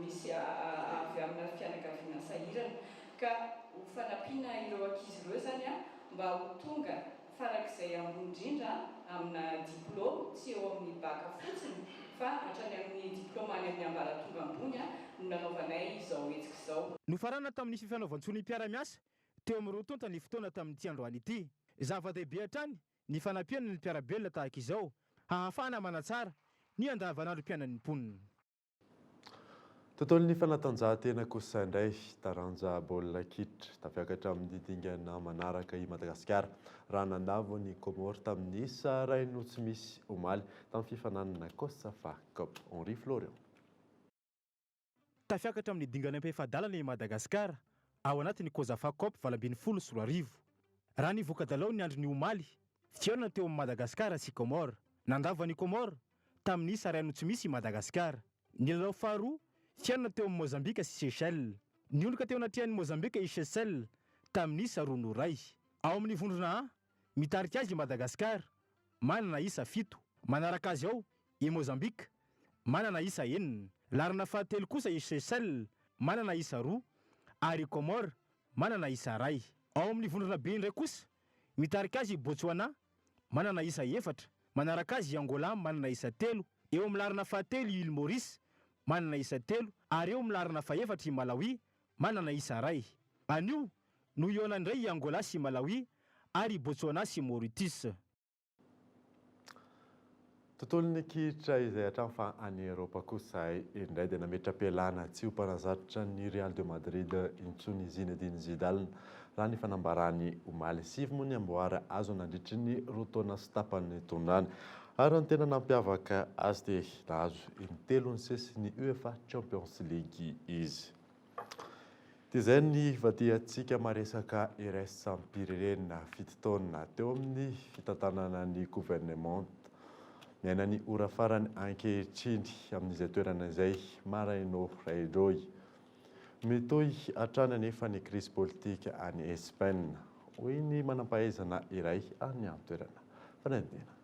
misy avy amina fianakaviana sahirana. Ka ho fanampiana ireo ankizy ireo izany mba ho tonga farak'izay ambony indrindra amina diplaoma, tsy eo amin'ny bacc fotsiny fa hatrany amin'ny diplaoma any amin'ny ambaratonga ambony no nanaovanay izao hetsika izao. Nofaranana tamin'ny fifanaovan-tsoa ny mpiara-miasa teo amin'ny roa tonta ny fotoana tamin'ity androany ity. Zava-dehibe hatrany ny fanampiana ny mpiara-belona tahaka izao hahafahana manatsara ny andavanandrom-piainan'ny mponina. Tontolon'ny fanatanjahantena kosa indray, taranja baolina kitra. Tafiakatra amin'ny dingana manaraka i Madagasikara raha nandavo ny Comores tamin'ny isa iray no tsy misy omaly tamin'ny fifaninanana Cosafa Cup. Henri Florian. Tafiakatra amin'ny dingana ampahefa-dalana i Madagasikara ao anatin'ny Cosafa Cup 2018. Raha ny voka-dalao ny andron'ny omaly, fihaonana teo amin'i Madagasikara sy Comores. Nandavo an'i Comores tamin'ny isa iray no tsy misy i Madagasikara. Ny lalao faharoa, fihaonana teo amin'i Mozambika sy Seychelles. Niondrika teo anatrehan'i Mozambika i Seychelles tamin'ny isa roa no iray. Ao amin'ny vondrona A, mitarika azy i Madagasikara, manana isa fito. Manaraka azy ao i Mozambika, manana isa enina. Laharana fahatelo kosa i Seychelles, manana isa roa, ary i Comores, manana isa iray. Ao amin'ny vondrona B indray kosa, mitarika azy i Botswana, manana isa efatra. Manaraka azy i Angola manana isa telo, eo amin'ny laharana fahatelo i Île Maurice manana isa telo ary eo amin'ny laharana fahefatra i Malawi manana isa iray. Anio no hihaona indray i Angola sy Malawi ary i Botswana sy Mauritius. Tontolon'ny kitra izay hatrany fa any Eropa kosa indray dia nametra-pialana tsy ho mpanazatra ny Real de Madrid intsony i Zinedine Zidane raha ny fanambarany omaly. Sivy moa ny amboara azo nandritry ny roa taona sy tapany nitondrany ary ny tena nampiavaka azy dia nahazo intelo nisesy ny UEFA Champions League izy. Dia izay ny vadiantsika maresaka iraisam-pirenena fito taona teo amin'ny fitantanana ny governemanta. Miaina ny ora farany ankehitriny amin'izay toerana izay Mariano Rajoy. Mitohy hatrany anefa ny krizy politika any Espaina, hoy ny manampahaizana iray any an-toerana. Fanadihadiana.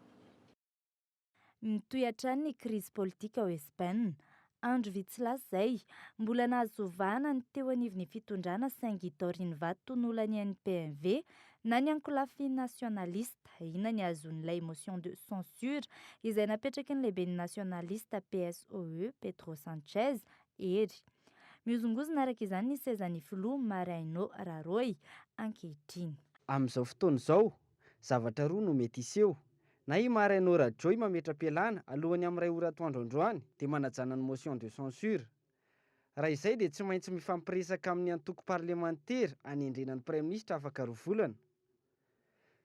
Mitohy hatrany ny krizy politika ao Espaina. Andro vitsy lasa izay, mbola nahazo vahana ny teo anivon'ny fitondrana saingy taorian'ny vato nolanian'ny PNV na ny ankolafy nasionalista, inona ny hahazoan'ilay motion de censure izay napetraky ny lehiben'ny nasionalista PSOE, Pedro Sanchez, hery. Mihozongozona araka izany ny sezan'ny filoha Mariano Rajoy ankehitriny. Amin'izao fotoana izao, zavatra roa no mety hiseho, Na i Mariano Rajoy mametra-pialana alohan'ny amin'ny iray ora atoandro androany dia manajana ny motion de censure. Raha izay dia tsy maintsy mifampiresaka amin'ny antoko parlemantera hanendrena ny praiminisitra afaka roa volana.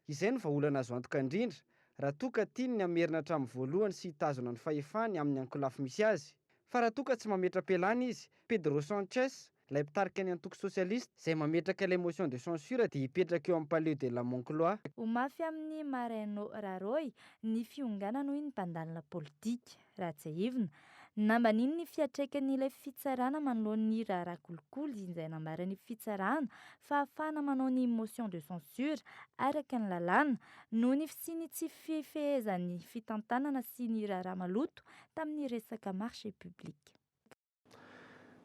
Izay no vahaolana azo antoka indrindra raha toa ka tiany ny hamerina hatramin'ny voalohany sy hitazona ny fahefany amin'ny ankolafy misy azy. Fa raha toa ka tsy mametra-pialana izy, Pedro Sanchez, ilay mpitarika ny antoko sosialista, izay mametraka ilay motion de censure dia hipetraka eo amin'ny Palais de la Moncloa. Ho mafy amin'i Mariano Rajoy ny fionganana hoy ny mpandalina politika. Raha tsiahivina, nambaniny ny fiantraikan'ilay fitsarana manoloana ny raharaha kolikoly izay nambaran'ny fitsarana fa ahafahana manao ny motion de censure araka ny lalàna noho ny fisian'ny tsy fifehezan'ny fitantanana sy ny raharaha maloto tamin'ny resaka marché public.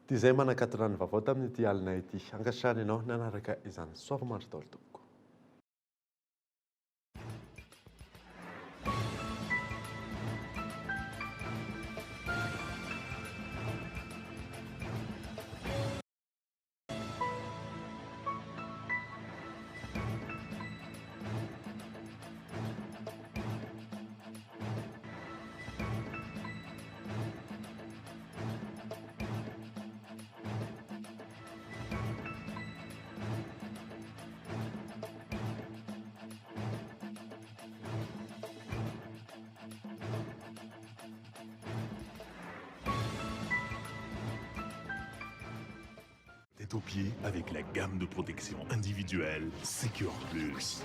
Dia izay manakatona ny vaovao tamin'ity alina ity. Ankasitrahana ianao nanaraka izany. Soavimandry daholo tompoko. Tête aux pieds avec la gamme de protection individuelle Secure Plus.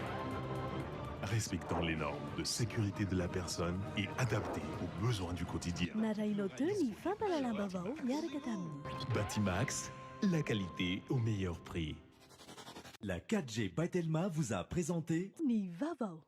Respectant les normes de sécurité de la personne et adaptée aux besoins du quotidien. Narahinao teo ny fampahalalam-baovao niaraka tamin'ny. Batimax, la qualité au meilleur prix. La 4G by Telma vous a présenté Ny vaovao.